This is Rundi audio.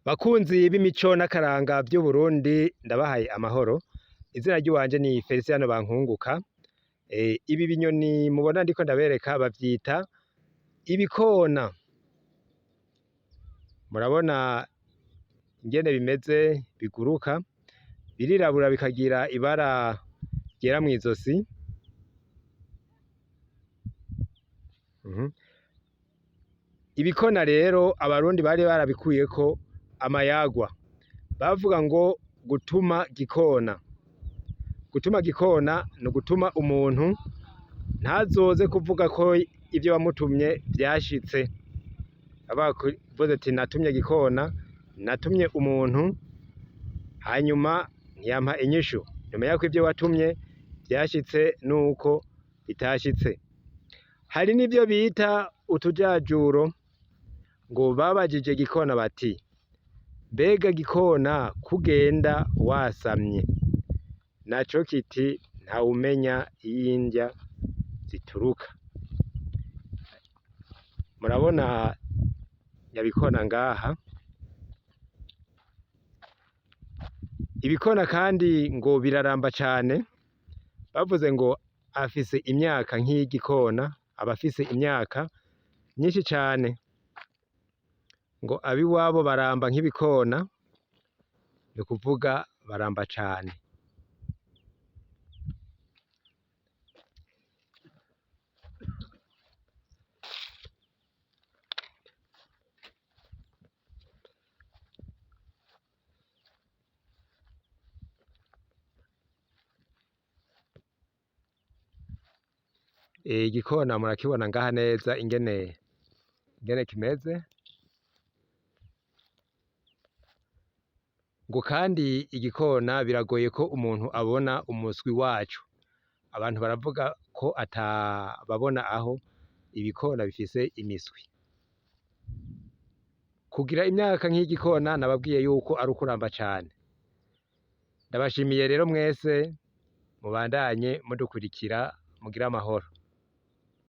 Bakunzi b'imico n'akaranga vy'Uburundi ndabahaye amahoro, izina ry'iwanje ni Feliciano Bankunguka, ibi binyoni mubona ndiko ndabereka bavyita ibikona, murabona ingene bimeze biguruka, birirabura bikagira ibara ryera mw'izosi. Ibikona rero abarundi bari barabikuyeko amayagwa, bavuga ngo gutuma gikona, gutuma gikona n'ugutuma umuntu ntazoze kuvuga ko ivyo wamutumye vyashitse, bavuze ati natumye gikona, natumye umuntu hanyuma ntiyampa inyishu, ntumenya ko ivyo watumye vyashitse nuko bitashitse. Hari n'ivyo bita utujajuro, ngo babajije gikona bati mbega gikona kugenda wasamye? Naco kiti ntawumenya iyo indya zituruka. Murabona nyabikona ngaha, ibikona kandi ngo biraramba cane, bavuze ngo afise imyaka nk'iyigikona, aba afise imyaka myinshi cane, ngo abiwabo baramba nk'ibikona, ni ukuvuga baramba cane. Igikona murakibona ngaha neza ingene kimeze, ngo kandi igikona biragoye ko umuntu abona umuswi waco, abantu baravuga ko atababona aho ibikona bifise imiswi. Kugira imyaka nk'iy'igikona nababwiye yuko ari ukuramba cane, ndabashimiye rero mwese mubandanye mudukurikira mugire amahoro.